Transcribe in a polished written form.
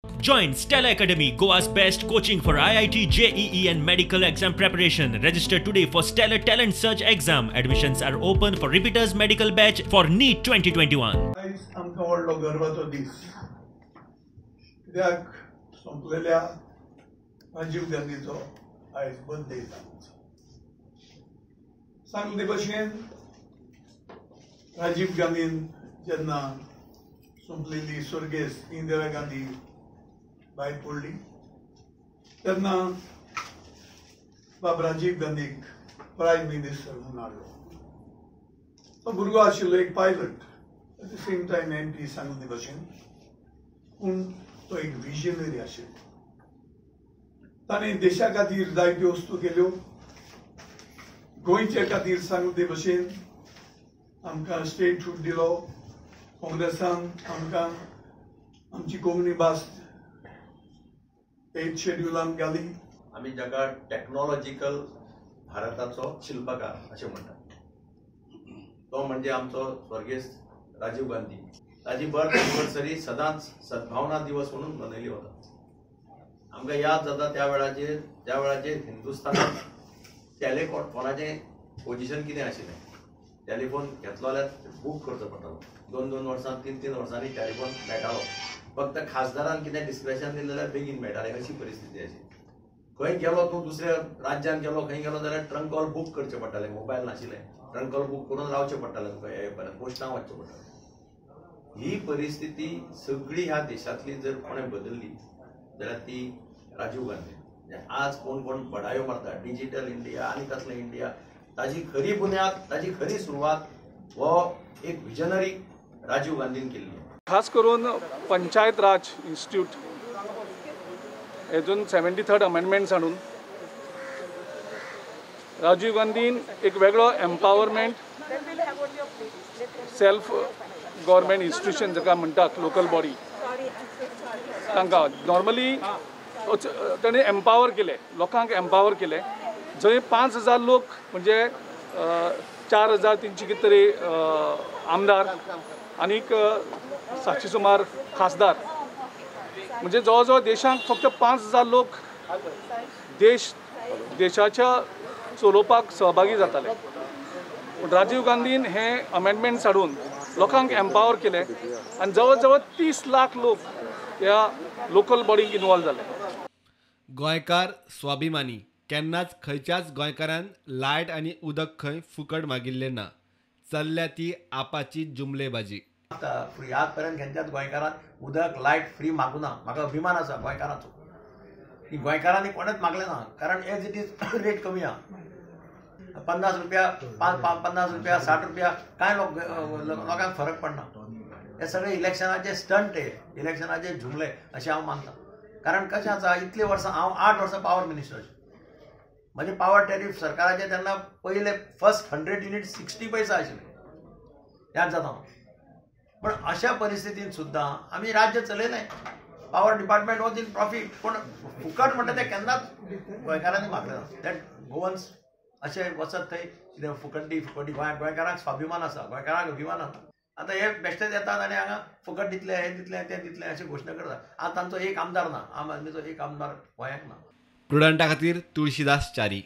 Join Stella Academy, Goa's best coaching for IIT, JEE and medical exam preparation. Register today for Stellar Talent Search exam. Admissions are open for repeaters medical batch for NEET 2021. आयज आमकां व्हडलो गर्वाचो दीस, कित्याक सोंपलेल्या राजीव गांधीचो आयज birthday जावन आसा. सांगले भशेन राजीव गांधीन जेन्ना सोंपलेली स्वर्गेस्त इंदिरा गांधी भायर पडली तेन्ना बाब राजीव गांधीक प्रायम मिनिस्टर म्हणून हाडलो. तो भुरगो आशिल्लो एक pilot, at the same time MP सांगले भशेन, पूण तो एक विजनरी आशिल्लो. ताणें देशा खातीर जायत्यो वस्तू केल्यो. गोंयचे खातीर सांगले भशेन आमकां स्टेटहूड दिलो. काँग्रेसान आमकां आमची कोंकणी भास एट शेड्युलान घाली. आमी जाका टॅक्नोलॉजिकल भारताचो शिल्पकार अशें म्हणटात तो म्हणजे आमचो स्वर्गेस्त राजीव गांधी. ताजी बर्थ एनिवर्सरी सदांच सद्भावना दिवस म्हणून मनयली वता. आमकां याद जाता त्या वेळाचेर हिंदुस्थानात टेलिफोनाचें पोजिशन कितें आशिल्लें. टेलिफोन घेतलो जाल्यार बूक करचो पडटालो. 2-2 वर्सां 3-3 वर्सांनी टेलिफोन मेळटालो. फक्त खासदारान कितें डिस्क्रेशन दिलें जाल्यार बेगीन मेळटालें, अशी परिस्थिती आशिल्ली. खंय गेलो तूं, दुसऱ्या राज्यांत गेलो, खंय गेलो जाल्यार ट्रंक कॉल बूक करचें पडटालें. मोबायल नाशिल्लें, ट्रंक कॉल बूक करून रावचें पडटालें तुका हे पर्यंत, पोस्टां वचचें पडटालें. ही परिस्थिती सगळी ह्या देशांतली जर कोणें बदलली जाल्यार ती राजीव गांधी. आज कोण कोण बडायो मारता डिजिटल इंडिया आनी कसलें इंडिया, ताजी खरी बुन्याद, ताजी खरी सुरवात हो एक विजनरी राजीव गांधीन केल्ली. खास करून पंचायत राज इन्स्टिट्यूट हेतून 73rd amendments हाडून राजीव गांधीन एक वेगळो एम्पावरमेंट सेल्फ गव्हर्मेंट इन्स्टिट्यूशन जाका म्हणटात लोकल बॉडी, तांकां नॉर्मली ताणें एम्पावर केले, लोकांक एम्पावर केले. जंय 5,000 लोक म्हणजे 4,300 कितें तरी आमदार आनीक 700 सुमार खासदार, म्हणजे जवळ जवळ देशांत फक्त 5,000 लोक देशाच्या चलोवपाक सहभागी जाताले. पूण राजीव गांधीन हे अमेंडमेंट्स हाडून लोकांक एम्पावर केले आनी जवळ जवळ 30 लाख लोक ह्या लोकल बॉडीक इन्वॉल्व जाले. गोंयकार स्वाभिमानी, केन्नाच खंयच्याच गोंयकारान लायट आनी उदक खंय फुकट मागिल्लें ना. चल्ल्या ती आपाची जुमलेबाजी. फ्री आजपर्यंत खंयच्याच गोंयकारान उदक लायट फ्री मागूं ना. म्हाका अभिमान आसा गोंयकाराचो की गोंयकारांनी कोणेच मागलें ना, कारण एज it is rate कमी आहा. 50 रुपया, 50 रुपया, 60 रुपया, कांय लोकांक फरक पडना. हे सगळे इलेक्शनाचे स्टंट, हे इलेक्शनाचे जुमले अशें हांव मानता. कारण कशें आसा, इतलीं वर्सां हांव 8 वर्सां पावर मिनिस्टर, म्हजें पावर टॅरीफ सरकाराचें तेन्ना पयले फर्स्ट 100 युनिट 60 पैसा आशिल्ले, याद जाता. पण अशा परिस्थितीन सुद्दां आमी राज्य चलयलें. Power department was in profit, पूण फुकट म्हणटा तें केन्नाच गोंयकारांनी मागलें ना. That Goans अशें वचत थंय कितें फुकट दी फुकट दी. गोंयकारांक स्वाभिमान आसा, गोंयकारांक अभिमान आसा. आतां हे बेश्टेच येतात आनी हांगा फुकट दितले, हें दितलें, तें दितलें अशें घोशणा करतात. आतां तांचो एक आमदार ना, आम आदमीचो एक आमदार गोंयांक ना. प्रुडंटा खातीर तुळशीदास च्यारी.